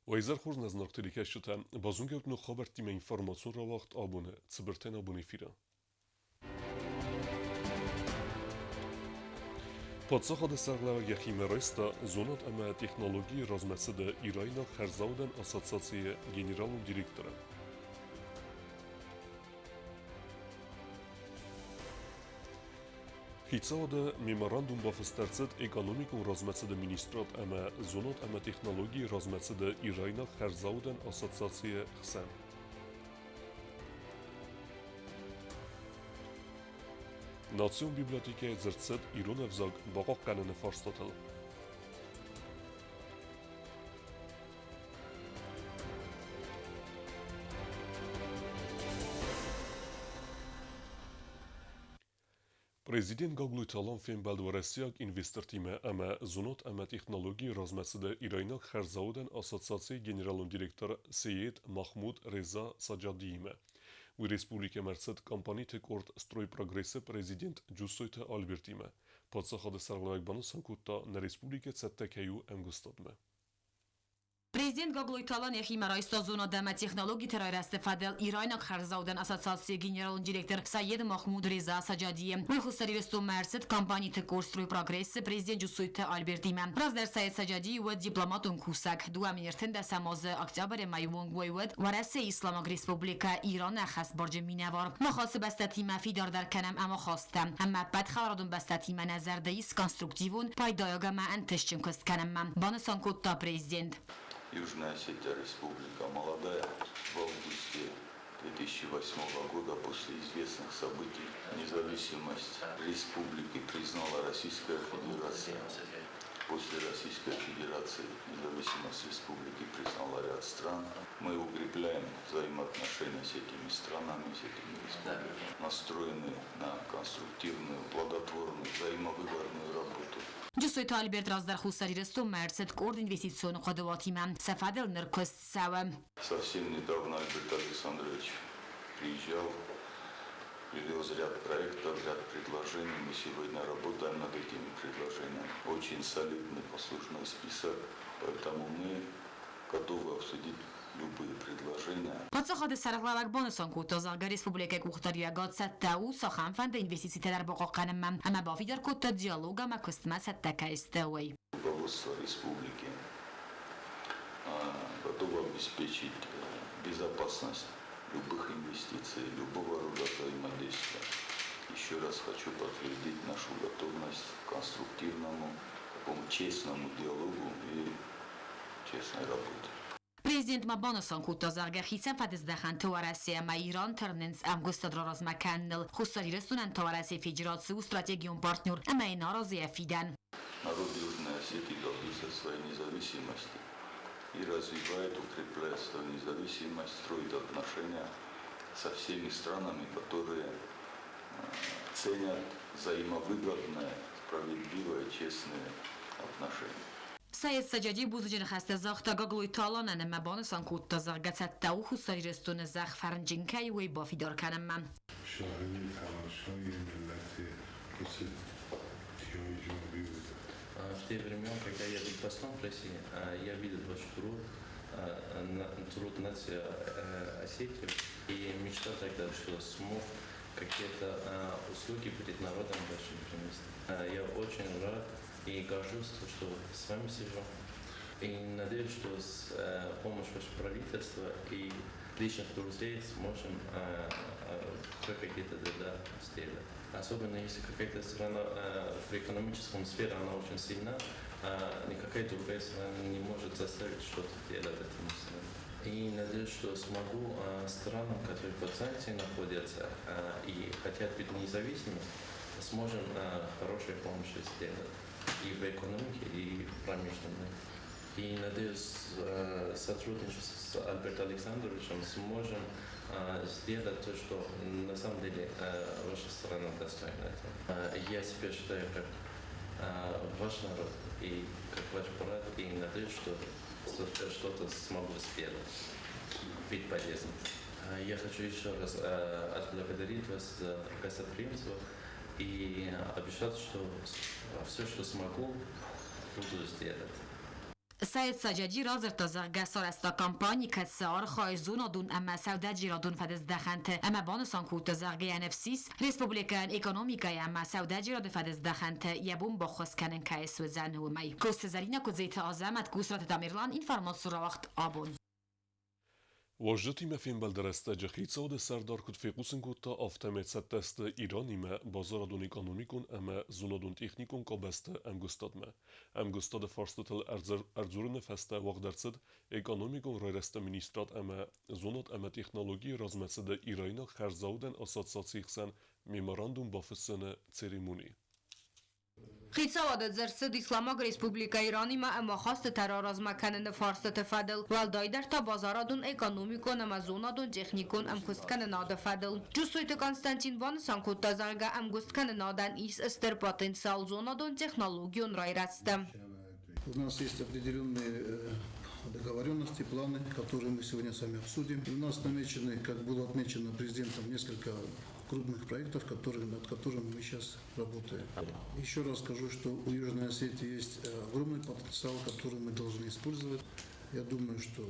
Уӕ хорз нӕ зынаргъ телекӕсджытӕ, базонгӕ ут ног хабӕрттимӕ информацион рауагъд абоны цыбыртӕн абон эфиры. Паддзахады сӕргълӕууӕг йӕхимӕ райста зонад ӕмӕ технологийы размӕцыды Ирайнаг хӕрзаудӕн ассоциацийы генералон директоры. Хицауады меморандум бафыст ӕрцыд экономикон размӕцыды министрад ӕмӕ зонад ӕмӕ технологийы размӕцыды Ирайнаг хӕрзаудӕн ассоциацийы хсӕн. Национ библиотекӕйы дзырд цыд ирон ӕвзаг бахъахъхъӕныны фарстатыл. Президент Гаглойты Алан фембӕлд уӕрӕсейаг инвестортимӕ ӕмӕ зонад ӕмӕ технологийы размӕцыды Ирайнаг хӕрзаудӕн ассоциацийы генералон директор Сеед Махмуд Реза Саджадиимӕ. Уый республикӕмӕ ӕрцыд компаниты къорд «Стройпрогресс-ы президент Джуссойты Альбертимӕ. Паддзахады сӕргълӕууӕг банысан кодта, нӕ республикӕ цӕттӕ кӕй у ӕмгуыстадмӕ. Президент Гаглойты Алан йӕхимӕ райста зонад ӕмӕ технологиты райрӕзты фӕдыл Ирайнаг хӕрзаудӕн ассоциацийы генералон директор Саед Махмуд Реза Саджадийы. Уый Хуссар Ирыстонмӕ ӕрцыд компаниты къорд «Стройпрогресс-ы» президент Джусойты Альбертимӕ. Раздӕр Саед Саджади уыд дипломатон кусӕг. 2013 азы октябры мӕйы онг уый уыд Уӕрӕсейы Исламаг Республикӕ Ираны ӕххӕстбарджын минӕвар. Мах ацы бӕстӕтимӕ фидардӕр кӕнӕм ӕмахастытӕ ӕмӕ ӕппӕт хӕларадон бӕстӕтимӕ нӕ зӕрдӕ ис конструктивон, пайдайаг ӕмӕ ӕнтыстджын куыст кӕнынмӕ, банысан кодта президент. Южная Осетия республика молодая. В августе 2008 года после известных событий независимость республики признала Российская Федерация. После Российской Федерации независимость республики признала ряд стран. Мы укрепляем взаимоотношения с этими странами, с этими республиками. Настроены на конструктивную, плодотворную, взаимовыгодную работу. Джусойты Альберт раздӕр Хуссар Ирыстонмӕ ӕрцыд къорд инвестицион хъуыдыуатимӕ. Сӕ фӕдыл ныр куыст цӕуы. Совсем недавно Альберт Александрович приезжал, привез ряд проектов, ряд предложений. Мы сегодня работаем над этими предложениями. Очень солидный послужной список, поэтому мы готовы обсудить любые предложения. Паддзахады сӕргълӕууӕг банысан кодта, зӕгъгӕ, республикӕйы къухдариуӕгад цӕттӕ у цахӕмфӕнды инвестицитӕ дӕр бахъахъхъӕнынмӕ ӕмӕ бафидар кодта диалог ӕмӕ куыстмӕ цӕттӕ кӕй сты, уый. Руководство республики готово обеспечить безопасность любых инвестиций, любого рода взаимодействия. Еще раз хочу подтвердить нашу готовность к конструктивному, такому честному диалогу и честной работе. Президент ма банысан кодта, зӕгъгӕ, хицӕн фӕдыздӕхӕнты Уӕрӕсе ӕмӕ Иран тырнынц ӕмгуыстад раразмӕ кӕныныл. Хуссар Ирыстонӕн та Уӕрӕсейы Федераци у стратегион партнер ӕмӕ йын аразы йӕ фидӕн. Народ Южной Осетии гордится своей независимостью и развивает, укрепляет свою независимость, строит отношения со всеми странами, которые ценят взаимовыгодные, справедливые, честные отношения. Саед Саджади бузныджы ныхӕстӕ загъта Гаглойты Аланӕн ӕмӕ банысан кодта, зӕгъгӕ, цӕттӕ у Хуссар Ирыстоны зӕхх фӕрнджын кӕй у, уый бафидар кӕнынмӕ. شاهد تلاشهای ملت осетиای جنوبی بودند. В те времена, когда я был послом в России, я видел ваш труд, труд нации Осетии, и мечтал тогда, что смог какие-то услуги перед народом вашим принести. Я очень рад и горжусь, что с вами сижу. И надеюсь, что с помощью вашего правительства и личных друзей сможем какие-то дела сделать. Особенно если какая-то страна в экономическом сфере, она очень сильна, никакая другая страна не может заставить что-то делать этим странам. И надеюсь, что смогу странам, которые под санкциями находятся и хотят быть независимыми, сможем хорошую помощь сделать и в экономике, и в промышленной. И надеюсь, сотрудничество с Альбертом Александровичем сможем сделать то, что на самом деле ваша страна достойна этого. Я себя считаю как ваш народ и как ваш брат, и надеюсь, что что-то смогу сделать, быть полезным. Я хочу еще раз отблагодарить вас за гостеприимство и обещать, что все, что смогу, буду сделать. Сайед Саджади радзырдта, зӕгъгӕ, сарӕзта компани, кӕцы архайы зонадон ӕмӕ сӕудӕджерадон фӕдыздӕхӕнты, ӕмӕ банысан кодта, зӕгъгӕ, йӕ ныфс ис, республикӕйӕн экономикӕйы ӕмӕ сӕудӕджерады фӕдыздӕхӕнты йӕ бон баххуыс кӕнын кӕй суыдзӕн, уымӕй. Коцты Зӕринӕ, Куыдзеты Азӕмӕт, Гусраты Тамерлан, информацион рауагъд Абон. Уазджытимӕ фембӕлды рӕстӕджы хицауады сӕрдар куыд фехъусын кодта, афтӕмӕй цӕттӕ сты Иранимӕ базарадон-экономикон ӕмӕ зонадон-техникон къабӕзты ӕмгуыстадмӕ. Ӕмгуыстады фарстытыл ӕрдзурыны фӕстӕ уагъд ӕрцыд экономикон райрӕзты министрад ӕмӕ зонад ӕмӕ технологийы размӕцыды ирайнаг хӕрзаудӕн ассоциацийы хсӕн меморандум бафыссыны церемони. Хицауады дзырд цыд Исламаг Республикӕ Иранимӕ ӕмахастытӕ раразмӕ кӕныны фарстыты фӕдыл, уӕлдайдӕр та базарадон-экономикон ӕмӕ зонадон-техникон ӕмкуысткӕнынады фӕдыл. Джуссойты Константин банысан кодта, зӕгъгӕ, ӕмгуысткӕнынадӕн ис стыр потенциал зонадон-технологион райрӕзты. У нас есть определенные договоренности, планы, которые мы сегодня с вами обсудим. И у нас намечены, как было отмечено президентом, несколько крупных проектов, над которыми мы сейчас работаем. Еще раз скажу, что у Южной Осетии есть огромный потенциал, который мы должны использовать. Я думаю, что,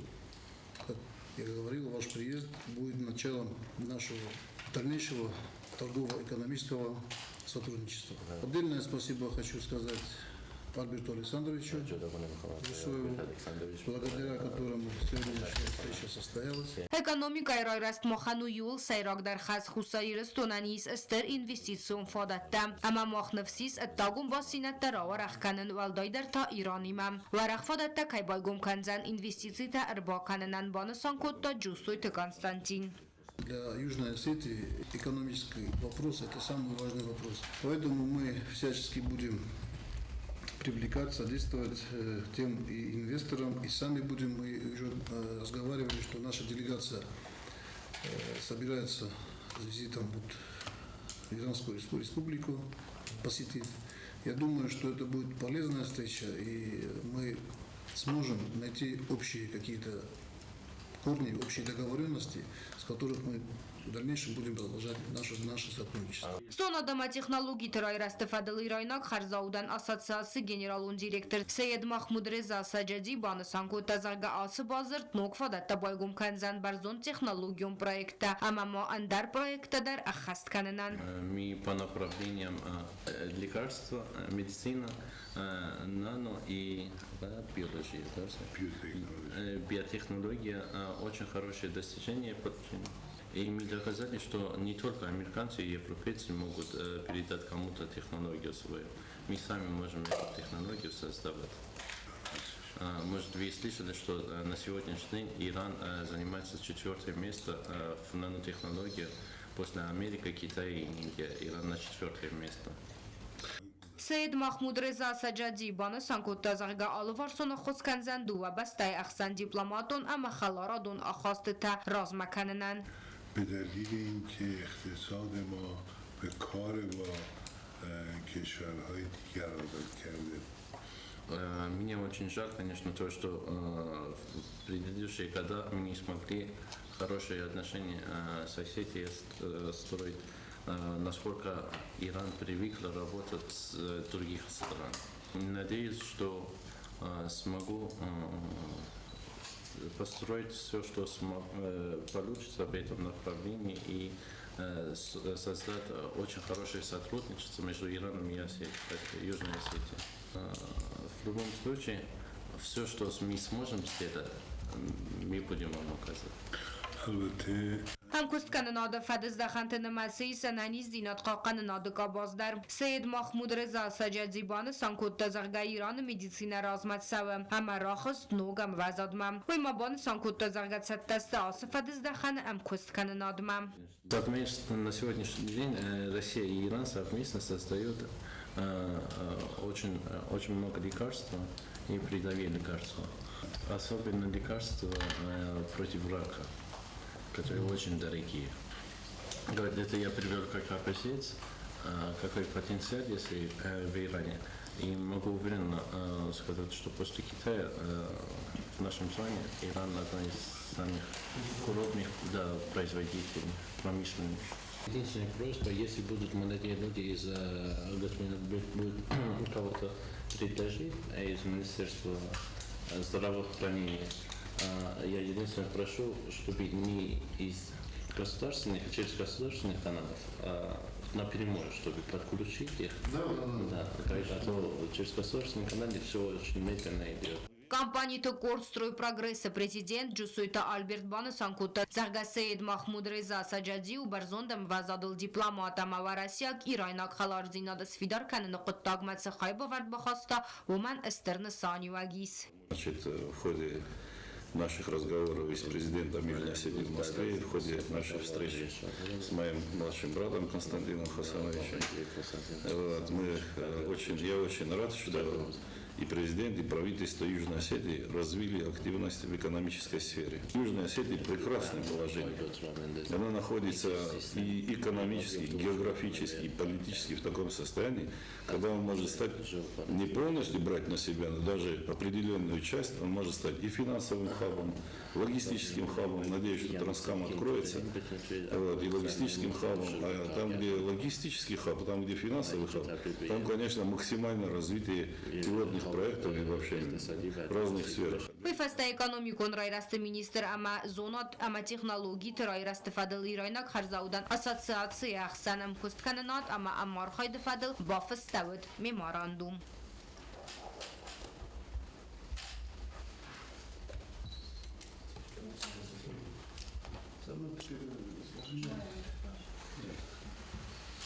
как я говорил, ваш приезд будет началом нашего дальнейшего торгово-экономического сотрудничества. Отдельное спасибо хочу сказать Альберту Александровичу Усоеву, благодаря которому сегодняшняя встреча состоялась. Экономикӕйы райрӕзт махӕн у иууыл сӕйрагдӕр хӕс. Хуссар Ирыстонӕн ис стыр инвестицион фадӕттӕ, ӕмӕ мах ныфс ис ӕддагон бастдзинӕдтӕ рауӕрӕх кӕнын, уӕлдайдӕр та Иранимӕ. Уӕрӕх фадӕттӕ кӕй байгом кӕндзӕн инвестицитӕ ӕрбакӕнынӕн, банысан кодта Джуссойты Константин. Для Южной Осетии экономический вопрос – это самый важный вопрос. Поэтому мы всячески будем привлекать, содействовать тем и инвесторам, и сами будем, мы уже разговаривали, что наша делегация собирается с визитом вот в Иранскую республику посетить. Я думаю, что это будет полезная встреча, и мы сможем найти общие какие-то корни, общие договоренности, с которых мы в дальнейшем будем продолжать наше сотрудничество. Зонад ӕмӕ технологиты райрӕзты фӕдыл Ирайнаг хӕрзаудӕн ассоциацийы генералон директор Сeyed Махмуд Реза Саджади банысан кодта, зӕгъгӕ, ацы бадзырд ног фадӕттӕ байгом кӕндзӕн бӕрзонд технологион проекттӕ ӕмӕ ма ӕндӕр проекттӕ дӕр ӕххӕст кӕнынӕн. Мы по направлениям лекарства, медицина, нано и биология, да, биотехнология, очень хорошее достижение получили. И мы доказали, что не только американцы и европейцы могут передать кому-то технологию свою. Мы сами можем эту технологию создавать. Может, вы слышали, что на сегодняшний день Иран занимается четвертое место в нанотехнологиях после Америки, Китая и Индии. Иран на четвертое место. Сeyed Махмуд Реза Саджади банысан кодта, зӕгъгӕ, алыварсон ӕххуыс кӕндзӕн дыууӕ бӕстӕйы ӕхсӕн дипломатон ӕмӕ хӕларадон ахастытӕ размӕ кӕнынӕн. به دلیل اینکه اقتصاد ما به کار با کشورهای دیگر عادت کرده. Мне очень жаль, конечно, то, что в предыдущие года мы не смогли хорошие отношения с Осетией строить, насколько Иран привык работать с других стран. Надеюсь, что смогу построить все, что получится в этом направлении и создать очень хорошее сотрудничество между Ираном и Осетией, Южной Осетией. В любом случае, все, что мы сможем сделать, мы будем вам оказывать. البته Ӕмкуысткӕнынады фӕдыздӕхӕнты нымӕцы ис ӕнӕниздзинад хъахъхъӕнынады къабаз дӕр. Сeyed Махмуд Реза Саджади банысан кодта, зӕгъгӕ, Ираны медицинӕ размӕ цӕуы ӕмӕ рахызт ног ӕмвӕзадмӕ. Уый ма банысан кодта, зӕгъгӕ, цӕттӕ сты ацы фӕдыздӕхӕны ӕмкуысткӕнынадмӕ. Совместно на сегодняшний день Россия и Иран совместно создают очень, очень много лекарств и передовые лекарства. Особенно лекарства против рака, которые очень дорогие. Говорит, это я привел как образец, какой потенциал есть в Иране. И могу уверенно сказать, что после Китая в нашем зоне Иран одна из самых крупных, да, производителей промышленных. Единственная просьба, если будут молодые люди из господин будет кого-то предложить из Министерства здравоохранения. Я единственное прошу, чтобы не из государственных, через государственных каналов, а напрямую, чтобы подключить их. Да. Да, а то через государственные каналы все очень медленно идет. Компаниты къорд «Стройпрогресс»-ы президент Джусойты Альберт банысан кодта, зӕгъгӕ, Саед Махмуд Реза Саджади у бӕрзонд ӕмвӕзадыл дипломат ӕмӕ уӕрӕсейаг-ирайнаг хӕлардзинад сфидар кӕныны хъуыддагмӕ цы хайбавӕрд бахаста, уымӕн стыр нысаниуӕг ис. Значит, в ходе наших разговоров и с президентом Южной Осетии в Москве, и в ходе наших встреч с моим младшим братом Константином Хасановичем, вот, я очень рад, что и президент, и правительство Южной Осетии развили активность в экономической сфере. Южная Осетия прекрасное положение. Она находится и экономически, и географически, и политически в таком состоянии, когда он может стать не полностью брать на себя, но даже определенную часть, он может стать и финансовым хабом, логистическим хабом. Надеюсь, что Транскам откроется, вот, и логистическим хабом. А там, где логистический хаб, там, где финансовый хаб, там, конечно, максимально развитие пилотных проектов и вообще в разных сферах. Уый фӕстӕ экономикон райрӕзты министр ӕмӕ зонад ӕмӕ технологиты райрӕзты фӕдыл ирайнаг хӕрзаудӕн ассоциацийы ӕхсӕн ӕмкуысткӕнынад ӕмӕ ӕмархайды фӕдыл бафыстӕуыд меморандум.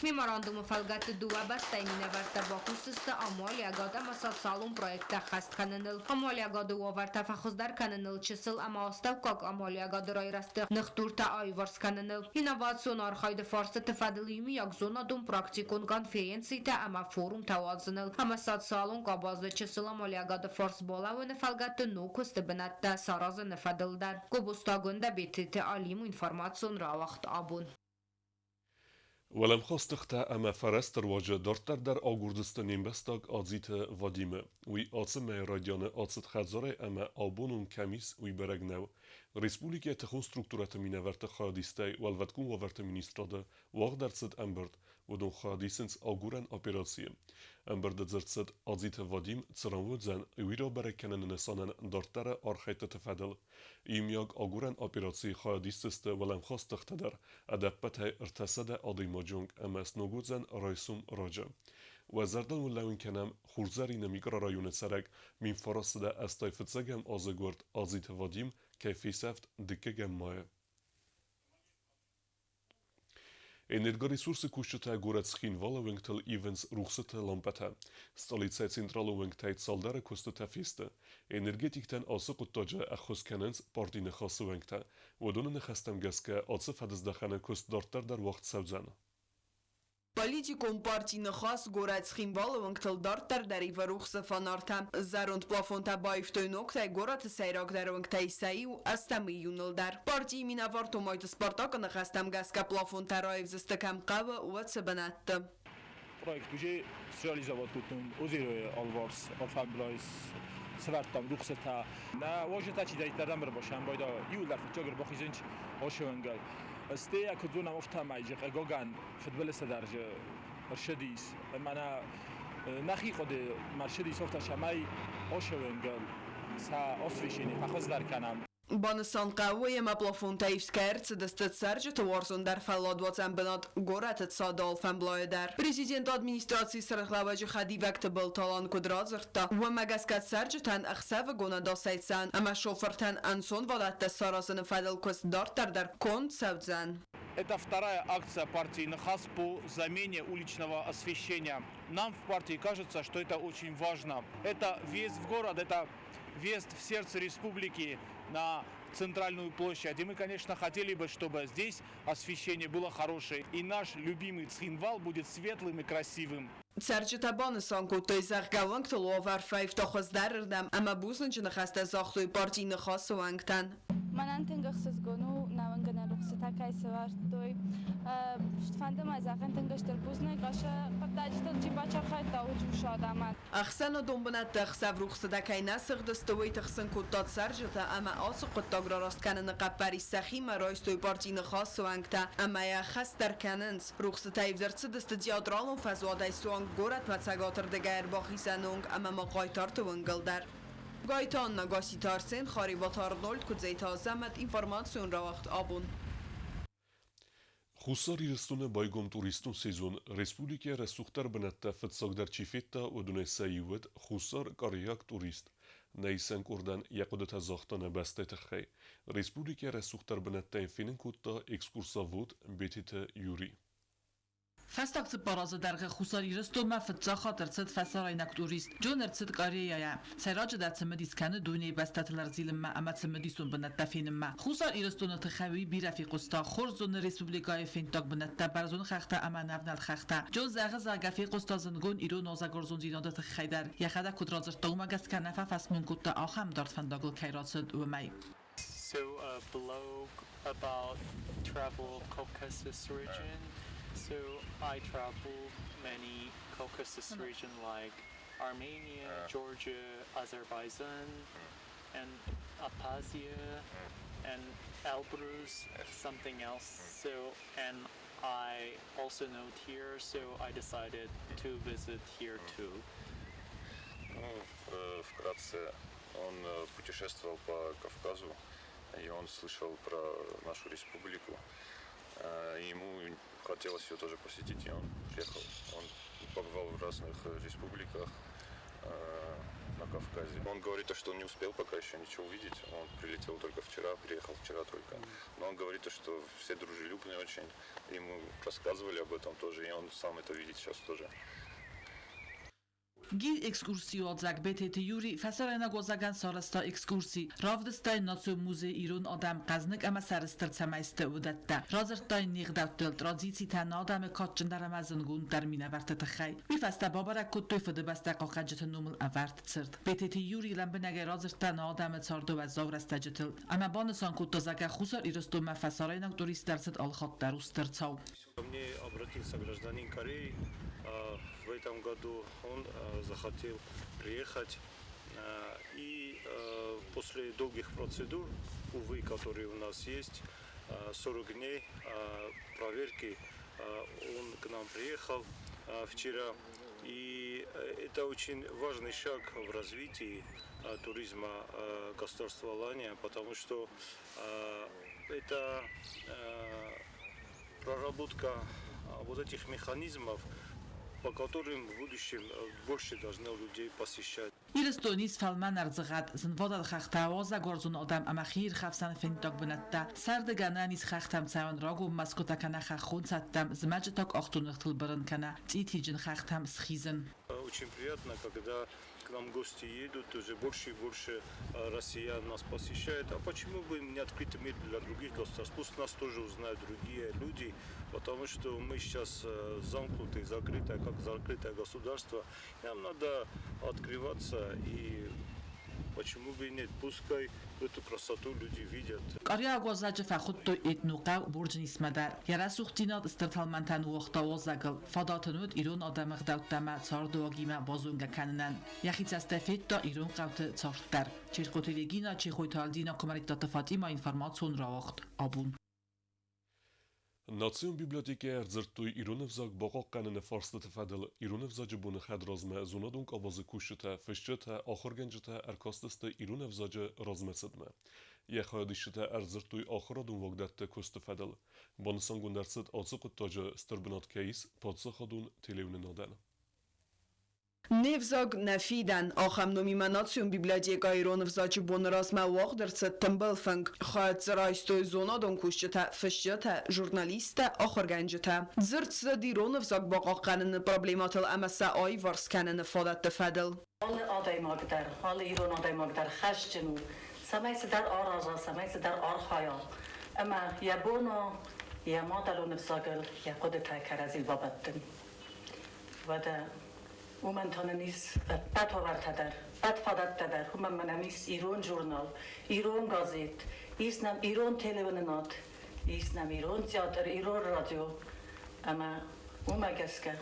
Меморандумы фӕлгӕтты дыууӕ бӕстӕйы минӕвӕрттӕ бакусдзысты амалиуӕгад ӕмӕ социалон проекттӕ ӕххӕст кӕныныл, амалиуӕгады уавӕртӕ фӕхуыздӕр кӕныныл, чысыл ӕмӕ астӕуккаг амалиуӕгады райрӕзты ныхдуртӕ аиуварс кӕныныл, инновацион архайды фарстыты фӕдыл иумиаг зонадон-практикон конференцитӕ ӕмӕ форумтӕ уадзыныл ӕмӕ социалон къабазы чысыл амалиуӕгады фарс балӕууыны фӕлгӕтты ног куысты бынӕттӕ саразыны фӕдыл дӕр. Гобозты Агуындӕ, Бететы Алим, информацион рауагъд Абон. Уӕлӕмхас тыхтӕ ӕмӕ фӕрӕзты руаджы дарддӕр дӕр агурдзысты не мбӕстаг Адзиты Вадимы. Уый ацы мӕйы райдианы ацыд хӕдзарӕй ӕмӕ абон уым кӕм ис, уый бӕрӕг нӕу. Республикӕйы тыхон структурӕты минӕвӕртты хайадистӕй Уӕлвӕткон уавӕрты министрады уагъд ӕрцыд ӕмбырд. Уыдон хайад исынц агурӕн операцийы. Ӕмбырды дзырд цыд Адзиты Вадим цыран уыдзӕн, уый рабӕрӕг кӕныны нысанӕн дарддӕры архӕйдтыты фӕдыл. Иумиаг агурӕн операцийы хайад исдзысты уӕлӕмхас тыхтӕ дӕр, ӕдӕппӕтӕй 300 адӕймаджы онг ӕмӕ сног уыдзӕн райсом раджы. Уӕ зӕрдыл уын лӕууын кӕнӕм, Хурзӕрины микрорайоны цӕрӕг 1985 азы гуырд Адзиты Вадим кӕй фесӕфт дыккӕгӕм майы. Энергоресурсы кусджытӕ горӕт Цхинвалы уынгтыл ивынц рухсыты лампӕтӕ. Столицӕйы централон уынгтӕй цалдӕры куыстытӕ фесты. Энергетиктӕн ацы хъуыддаджы ӕххуыс кӕнынц парти Ныхасы уӕнгтӕ. Уыдоны ныхӕстӕм гӕсгӕ ацы фӕдыздӕхӕны куыст дарддӕр дӕр уагъд цӕудзӕн. Политикон парти Ныхас горӕт Цхинвалы уынгтыл дарддӕр дӕр ивы рухсы фонартӕ. Зӕронд плафонтӕ баивтой ногтӕй горӕты сӕйрагдӕр уынгтӕй сӕ иу, ӕстӕм июныл дӕр. Партийы минӕвар Томайты Спартакы ныхӕстӕм гӕсгӕ плафонтӕ раивдзысты кӕм хъӕуы, уыцы бынӕтты. Проект уже среализовать кодтон озеройы алыварс алфамбылай сӕвӕрдтам рухсытӕ. Нӕ уазджытӕ чидӕриддӕр нӕм ӕрбасӕмбӕлда, иууылдӕр фыццаг ӕрбахизынц ацы уынгӕй. Стӕй куыд зонӕм, афтӕмӕй же хъыгагӕн фыдбылызтӕ дӕр же ӕрцыдис. Мӕнӕ нӕхи хъуыды ма рцыдис афтӕ, цӕмӕй ацы уынгыл сӕ освещение фӕхуыздӕр кӕнӕм. Банысан хъӕуы, ӕмӕ плафонтӕ ивд кӕй ӕрцыдысты цӕрджыты уарзондӕр фӕлладуадзӕн бынат горӕты цады алфӕмблайы дӕр. Президенты администрацийы сӕргълӕууӕджы хӕдивӕг Тыбылты Алан куыд радзырдта, уымӕ гӕсгӕ цӕрджытӕн ӕхсӕвыгон ӕдасӕй цӕн ӕмӕ шофыртӕн ӕнцонвадӕттӕ саразыны фӕдыл куыст дарддӕр дӕр конд цӕудзӕн. Это вторая акция партии «Ныхас» по замене уличного освещения. Нам в партии кажется, что это очень важно. Это въезд в город, это въезд в сердце республики на центральную площадь. И мы, конечно, хотели бы, чтобы здесь освещение было хорошее. И наш любимый Цхинвал будет светлым и красивым. Цӕрджытӕ банысан кодтой, зӕгъгӕ, уынгтыл уавӕр фӕивта хуыздӕрырдӕм ӕмӕ бузныджы ныхӕстӕ загътой партийы Ныхасы уӕнгтӕн. Мӕнӕн тынг ӕхсызгон у, нӕ уынгӕн рухсытӕ кӕй сӕвӕрдтой. Фӕнды мӕ зӕгъын тынг стыр бузныг, ацы хъуыддаджытыл чи бацархайдта, уыцы адӕмӕн. Ӕхсӕнадон бынӕтты ӕхсӕв рухсытӕ кӕй нӕ сыгъдысты, уый тыхсын кодта цӕрджыты ӕмӕ ацы хъуыддаг рараст кӕныны хъӕппӕрис сӕхимӕ райстой партийы Ныхасы уӕнгтӕ ӕмӕ йӕ ӕххӕст дӕр кӕнынц. Рухсытӕ ивд ӕрцыдысты Театралон фӕзуатӕй суанг горӕтмӕ цӕгатырдыгӕй ӕрбахизӕны онг ӕмӕ ма Хъайтарты уынгыл дӕр. Гайты Анна, Гасситы Арсен, Харебаты Арнольд, Куыдзойты Азӕмӕт, информацион рауагъд Абон. Хуссар Ирыстоны байгом туристон сезон. Республикӕйы рӕсугъддӕр бынӕттӕ фыццагдӕр чи федта, уыдонӕй сӕ иу уыд Хуссар Кореяг турист. Нӕ исӕн къордӕн йӕ хъуыдытӕ загъта нӕ бӕстӕйы тыххӕй. Республикӕйы рӕсугъддӕр бынӕттӕ йын фенын кодта экскурсовод Бететы Юрий. Фӕстаг 4 азы дӕргъы Хуссар Ирыстонмӕ фыццаг хатт ӕрцыд фӕсарӕйнаг турист. Джон ӕрцыд Кореяйӕ. Сӕйраджыдӕр цымыдис кӕны дунейы бӕстӕтыл ӕрзилынмӕ ӕмӕ цымыдисон бынӕттӕ фенынмӕ. Хуссар Ирыстоны тыххӕй уый бирӕ фехъуыста. Хорз зоны республикӕйы фенддаг бынӕттӕ, бӕрзонд хӕхтӕ ӕмӕ нӕвнӕлд хӕхтӕ. Джон зӕгъы, зӕгъгӕ, фехъуыста зындгонд ирон уазӕгуарзондзинады тыххӕй дӕр. Йӕхӕдӕг куыд радзырдта, уымӕ гӕсгӕ нӕ фӕфӕсмон кодта, ахӕм дард фӕндагыл кӕй рацыд, уымӕй. So a blog about travel Caucasus region. So I travel many Caucasus region like Armenia, Georgia, Azerbaijan, and Abkhazia, and Elbrus, something else. So and I also know here, so I decided to visit here too. Ну, вкратце, он путешествовал по Кавказу, и он слышал про нашу республику. И ему хотелось ее тоже посетить, и он приехал. Он побывал в разных республиках на Кавказе. Он говорит, что он не успел пока еще ничего увидеть. Он прилетел только вчера, приехал вчера только. Но он говорит, что все дружелюбные очень. Ему рассказывали об этом тоже, и он сам это видит сейчас тоже. Гид-экскурсиуадзӕг Бететы Юри фӕсарӕйнаг уазӕгӕн сарӕзта экскурси. Равдыста йын национ музей ирон адӕм хъӕзныг ӕмӕ сӕрыстыр цӕмӕй сты, уыдӕттӕ. Радзырдта йын не гъдӕуттыл, традицитӕ, нӕ адӕмы кадджындӕр ӕмӕ зындгонддӕр минӕвӕртты тыххӕй. Уый фӕстӕ бабӕрӕг кодтой Фыдыбӕстӕ хъахъхъӕнджыты номыл ӕвӕрд цырт. Бететы Юри лӕмбынӕгӕй радзырдта нӕ адӕмы царды уӕззау рӕстӕджытыл ӕмӕ банысан кодта, зӕгъгӕ, Хуссар Ирыстонмӕ фӕсарӕйнаг туристтӕ ӕрцыд алыхатт дӕр у стыр цау. Ко мне обратился гражданин Кореи в этом году. Он захотел приехать. И после долгих процедур, увы, которые у нас есть, 40 дней проверки, он к нам приехал вчера. И это очень важный шаг в развитии туризма государства Алания, потому что это проработка вот этих механизмов, по которым в будущем больше должны людей посещать. Ирыстоны ис фӕлмӕн ӕрдзыгъӕд, зынвадат хӕхтӕ, уазӕгуарзон адӕм ӕмӕ хиирхӕфсӕн фенддаг бынӕттӕ. Сӕрды гӕнӕн ис хӕхтӕм цӕуын, рагон мӕсгуытӕ кӕнӕ хӕххон цадтӕм, зымӕджы та къахдзоныгътыл бырын кӕнӕ цъитиджын хӕхтӕм схизын. Очень приятно, когда к нам гости едут, уже больше и больше россиян нас посещает. А почему бы не открыть мир для других государств? Пусть нас тоже узнают другие люди, потому что мы сейчас замкнутые, закрытое, как закрытое государство. Нам надо открываться, и почему бы и нет, пускай эту красоту люди видят. Кореаг уазӕджы фӕхуыдтой этнохъӕу Бурджнисмӕ дӕр. Йӕ рӕсугъддзинад стыр тӕлмӕнтӕ ныууагъта уазӕгыл. Фадат ын уыд ирон адӕмы ӕгъдӕуттӕ ӕмӕ цардыуагимӕ базонгӕ кӕнынӕн. Йӕхи цӕстӕй федта ирон хъӕуты цард дӕр. Чертхъоты Регина, Чехойты Альдина, Куымӕридтаты Фатимӕ, информацион рауагъд Абон. Национ библиотекӕйы ӕрдзырдтой ирон ӕвзаг бахъахъхъӕныны фарстыты фӕдыл. Ирон ӕвзаджы боны хӕдразмӕ зонадон къабазы кусджытӕ, фысджытӕ, ахуыргӕнджытӕ ӕркастысты ирон ӕвзаджы размӕцыдмӕ. Йӕ хайадисджытӕ ӕрдзырдтой ахуырадон уагдӕтты куысты фӕдыл. Банысангонд ӕрцыд, ацы хъуыддаджы стыр бынат кӕй ис паддзахадон телеуынынадӕн. Не взаг, нӕ фидӕн. Ахӕм номимӕ национ библиотекӕйы ирон ӕвзаджы боны размӕ уагъд ӕрцыд тымбыл фынг. Хайад дзы райстой зонадон кусджытӕ, фысджытӕ, журналисттӕ, ахуыргӕнджытӕ. Дзырд цыд ирон ӕвзаг бахъахъхъӕныны проблемӕтыл ӕмӕ сӕ аиварс кӕныны фадӕтты фӕдыл. Алы адӕймаг дӕр, алы ирон адӕймаг дӕр хӕсджын у, цӕмӕй цыдӕр араза, цӕмӕй цыдӕр архайа ӕмӕ йӕ бон у йӕ мадӕлон ӕвзагыл йӕ хъуыдытӕ кӕрӕдзийыл бабӕттын. Уӕдӕ уымӕн та нын ис ӕппӕт уавӕртӕ дӕр, ӕппӕт фадӕттӕ дӕр. Уымӕн ма нӕм ис ирон журнал, ирон газет, ис нӕм ирон телеуынынад, ис нӕм ирон театр, ирон радио. Ӕмӕ уымӕ гӕсгӕ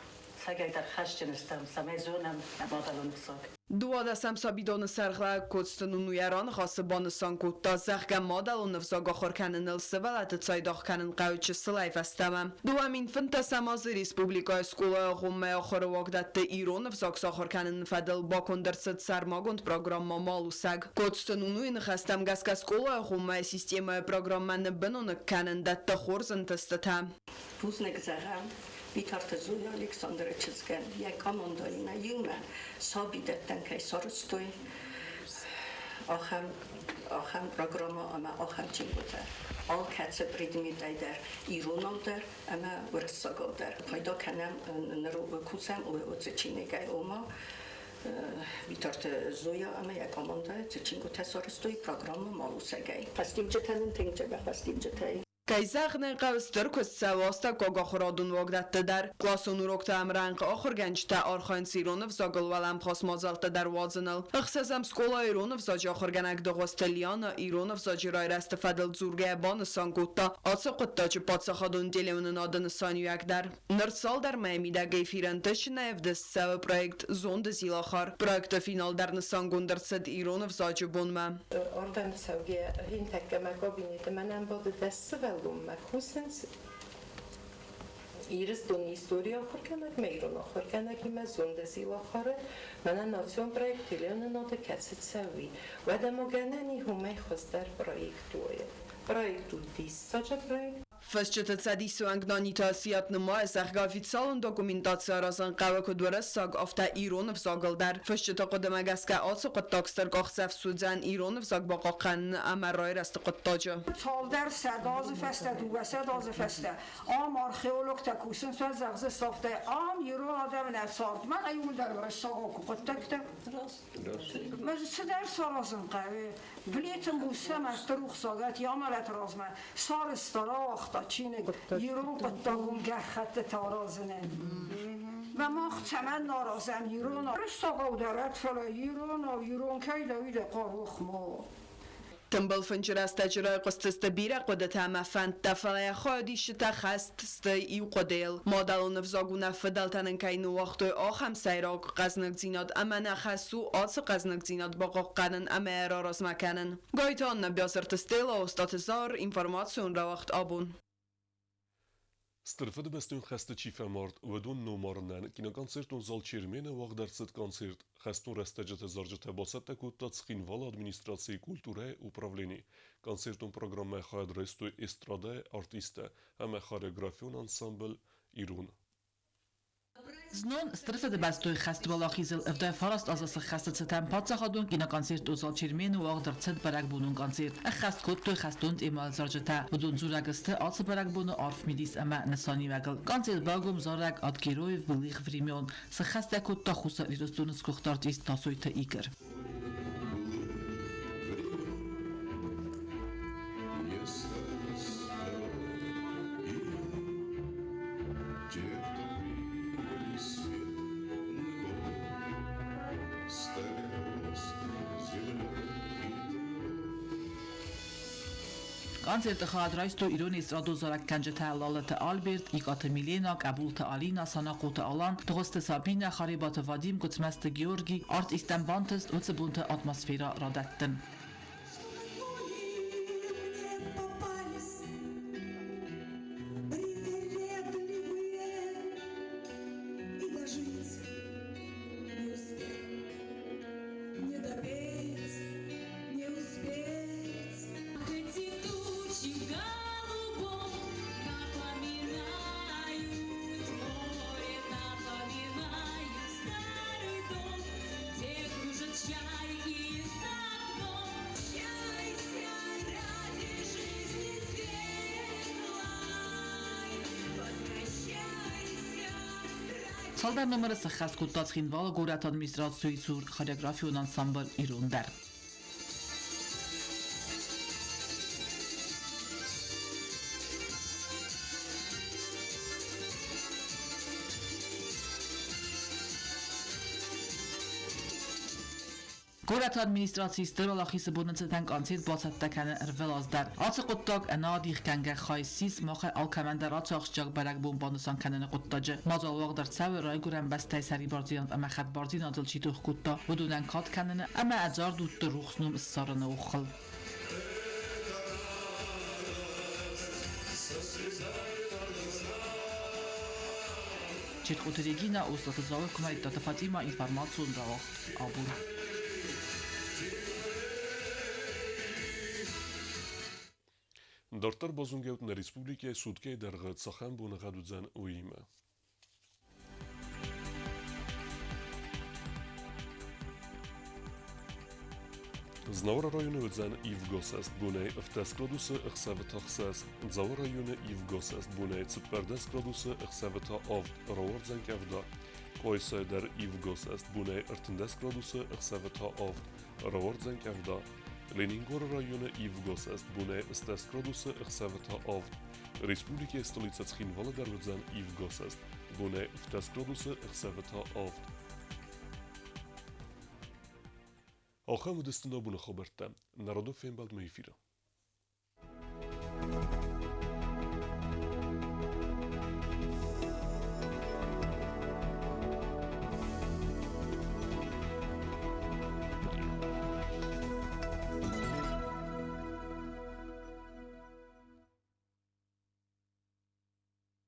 Цӕгӕйдӕр хӕсджын стӕм, цӕмӕй зонӕм нӕ мадӕлон ӕвзаг. 12-ӕм сабидоны сӕргълӕууӕг Коцты Нуну йӕ раныхасы банысан кодта, зӕгъгӕ, мадӕлон ӕвзаг ахуыр кӕныныл сывӕллӕтты цайдагъ кӕнын хъӕуы чысылӕй фӕстӕмӕ. 2015-ӕм азы республикӕйы скъолайы агъоммӕ ахуыры уагдӕтты ирон ӕвзаг сахуыр кӕныны фӕдыл баконд ӕрцыд сӕрмагонд программӕ «Малусӕг». Коцты Нунуйы ныхӕстӕм гӕсгӕ скъолайы агъоммӕйы системӕйы программӕ ныббыноныг кӕнын дӕтты хорз ӕнтыстытӕ. Бузныг зӕгъӕм Битарты Зоя Александры чызгӕн, йӕ командӕимӕ иумӕ сабидӕттӕн кӕй сарӕзтой, ахӕм, ахӕм программӕ ӕмӕ ахӕм чингуытӕ. Алкӕцы предметӕй дӕр, иронау дӕр ӕмӕ уырыссагау дӕр пайда кӕнӕм, ныр кусӕм уыцы чиныгӕй, ома Битарты Зоя ӕмӕ йӕ командӕ цы чингуытӕ сарӕзтой программӕ Малусӕгӕй. Хӕстивджытӕ нын тынг дзӕбӕх хӕстивджытӕй. Кӕй зӕгъын ӕй хъӕуы, стыр куыст цӕуы астӕуккаг ахуырадон уагдӕтты дӕр. Къласон урокты ӕмрӕнхъ ахуыргӕнджытӕ архайынц ирон ӕвзагыл уӕлӕмхас мадзӕлттӕ дӕр уадзыныл. Ӕхсӕзӕм скъолайы ирон ӕвзаджы ахуыргӕнӕг Дыгъуызты Лиана ирон ӕвзаджы райрӕзты фӕдыл дзургӕйӕ банысан кодта ацы хъуыддаджы паддзахадон телеуынынады нысаниуӕг дӕр. Ныр цалдӕр мӕйы мидӕг эфирӕн тысджынӕй ӕвдыст цӕуы проект «Зонды зилахар». Проекты финал дӕр нысангонд ӕрцыд ирон ӕвзаджы бонмӕ. Ардӕм цӕугӕ хинтӕккӕ мӕ кабинеты мӕнӕн бады 10 сывӕллонмӕ кусынц Ирыстоны истори ахуыргӕнӕг мӕ ирон ахуыргӕнӕгимӕ зонды зилахары мӕнӕ национ проект телеуынынады кӕцы цӕуы. Уӕдӕ ма гӕнӕн и уымӕй хуыздӕр проект уой. Проект у диссаджы проект. Фысджыты Цӕдисы уӕнг Наниты Асиат нымайы, зӕгъгӕ, официалон документаци аразын хъӕуы куыд уырыссаг, афтӕ ирон ӕвзагыл дӕр. Фысджыты хъуыдымӕ гӕсгӕ ацы хъуыддаг стыр къахдзӕф суыдзӕн ирон ӕвзаг бахъахъхъӕныны ӕмӕ райрӕзты хъуыддаджы. Цалдӕр сӕдӕазы фӕстӕ, 200 азы фӕстӕ ам археологтӕ кусынц, зӕгъдзысты, ам ирон адӕмы нӕ цард. Мӕнӕ иууылдӕр уырыссагау куы хъуыддӕгтӕ. Цыдӕр саразын хъӕуы. Плиты Муссӕ мӕсты рухсагӕт йӕ амӕлӕты размӕ сарӕзта, рауагъта чиныг ирон хъуыддагон гӕххӕттытӕ аразынӕн. Мӕ мах цӕмӕн аразӕм ирон рыссагау дӕр ӕд, фӕлӕ иронау ирон кӕй дӕ, уый дӕ хъару ма уа. Тымбыл фынджы рӕстӕджы райхъуыстысты бирӕ хъуыдытӕ ӕмӕ фӕндтӕ, фӕлӕ йӕ хайадисджытӕ хӕст сты иу хъуыдыйыл. Мадӕлон ӕвзаг у нӕ фыдӕлтӕ нын кӕй ныууагътой, ахӕм сӕйраг хъӕзныгдзинад ӕмӕ нӕ хӕс у ацы хъӕзныгдзинад бахъахъхъӕнын ӕмӕ йӕ раразмӕ кӕнын. Гайты Анна, Биазырты Стелла, Остъаты Зауыр, информацион рауагъд «Абон». Стыр Фыдыбӕстон хӕсты чи фӕмард, уыдон номарынӕн киноконцертон зал Чермен-ы уагъд ӕрцыд концерт. Хӕстон рӕстӕджыты зарджытӕ бацӕттӕ кодта Цхинвалы администрацийы культурӕйы управлени. Концертон программӕйы хайад райстой эстрадӕйы артисттӕ ӕмӕ хореографион ансамбль «Ирон». Знон Стыр Фыдыбӕстӕйы хӕсты уӕлахизыл 79 азы сыххӕсты цытӕн паддзахадон киноконцерт зал Чермен-ы уагъд ӕрцыд бӕрӕгбонон концерт. Ӕххӕст кодтой хӕстон темӕйыл зарджытӕ. Уыдон дзурӕг сты ацы бӕрӕгбоны арф мидис ӕмӕ нысаниуӕгыл. Концерт байгом зарӕг «От героев былых времен». Сыххӕстӕ кодта Хуссар Ирыстоны сгуыхт артист Тасойты Игорь. Концерты хайад райстой ирон эстрадон зарӕггӕнджытӕ Лалыты Альберт, Икъаты Милена, Къӕбулты Алина, Санахъоты Алан, Дыгъуызты Сабинӕ, Харебаты Вадим, Гуыцмӕзты Георги. Артисттӕн бантыст уыцы бонты атмосферӕ радӕттын. Цалдӕр номыры сӕххӕст кодта Цхинвалы горӕты администрацийы цур хореографион ансамбль «Ирон» дӕр. Горӕты администрацийы Стыр Уӕлахизы боны цытӕн концерт бацӕттӕ кӕны ӕрвылаз дӕр. Ацы хъуыддаг ӕнӕадихгӕнгӕ хай ссис махӕй алкӕмӕн дӕр ацы ахсджиаг бӕрӕгбон банысан кӕныны хъуыддаджы. Мадзал уагъд ӕрцӕуы Райгуырӕн бӕстӕйы сӕрибардзинад ӕмӕ хӕдбардзинадыл чи тох кодта, уыдонӕн кад кӕныны ӕмӕ ӕдзард удты рухс ном ссарыны охыл. Чертхъоты Регина, Остъаты Зауыр, Куымӕридтаты Фатимӕ, информацион рауагъд абон. Дарддӕр базонгӕут нӕ республикӕйы суткӕйы дӕргъы цахӕм боныгъӕд уыдзӕн, уыимӕ. Знауыры районы уыдзӕн ивгосӕст бонӕй 17 градусы, ӕхсӕвы та 6. Дзауы районы ивгосӕст бонӕй 14 градусы, ӕхсӕвы та 7, рауардзӕн къӕвда. Къуайсайы дӕр ивгосӕст бонӕй 13 градусы, ӕхсӕвы та 7, рауардзӕн къӕвда. Ленингоры районы ивгосӕст бонӕй 10 градусы, ӕхсӕвы та 7. Республикӕйы столицӕ Цхинвалы дӕр уыдзӕн ивгосӕст бонӕй 10 градусы, ӕхсӕвы та 7. Ахӕм уыдысты нӕ абоны хабӕрттӕ. Нӕ радон фембӕлдмӕ эфиры.